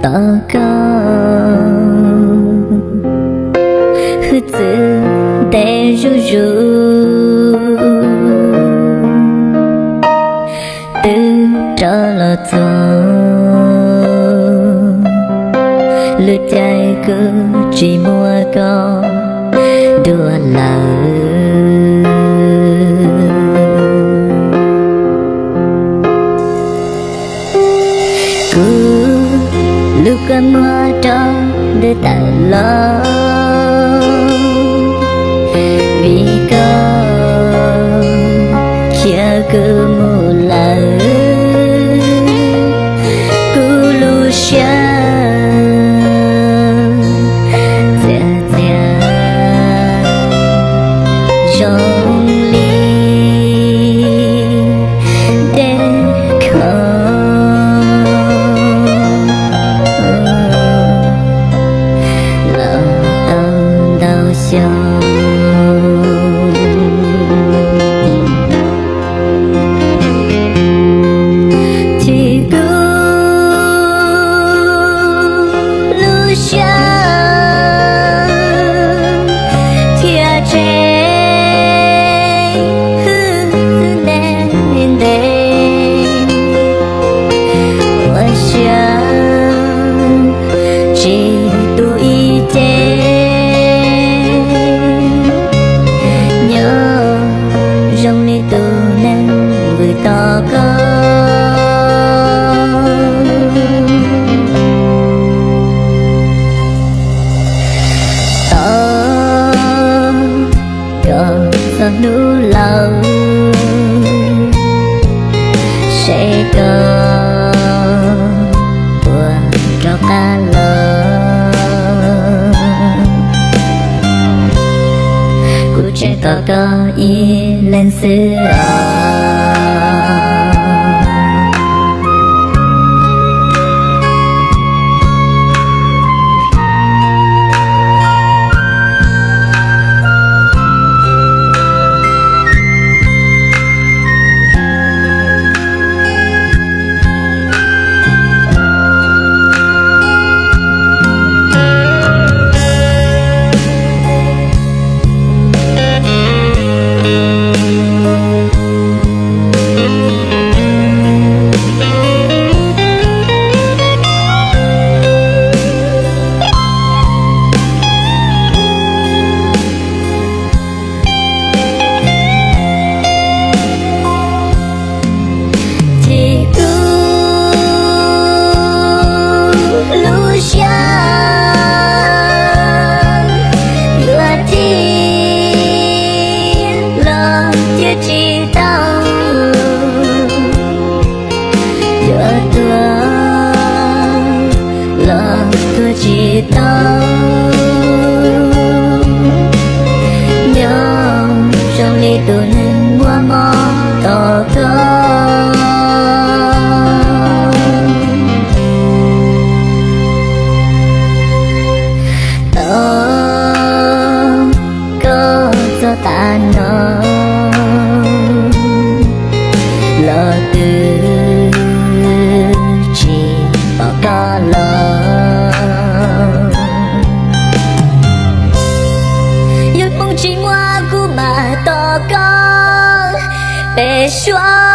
Tos koj hwj txwv ntev zuj zus, twb rov los txog lub caij kuv tsis muaj koj dua lawm. Kuv lub kua muag rov ntws tawm los, vim koj khiav kuv mus lawm. Kuv lub siab txias txias zoo li dej khov los tau ntau xyoo. Ces kuv lub siab thiaj tseg hwj txwv ntev ntev, ua siab tsis tu ib ce, nyob zoo li tus neeg vwm tos koj. Tos koj txog hnub laus, seb koj puas rov qab los. Kuv tseem tos koj ib leeg xwb os. Ces kuv lub siab yuav tig los tig tsis tau, yuav tuag los tuag tsis tau, nyob zoo li tus neeg muaj mob tos koj. Tos koj txog tav no los twb tsis pom koj los. Yog hmoov tsis muaj kuv mam tos koj pem suab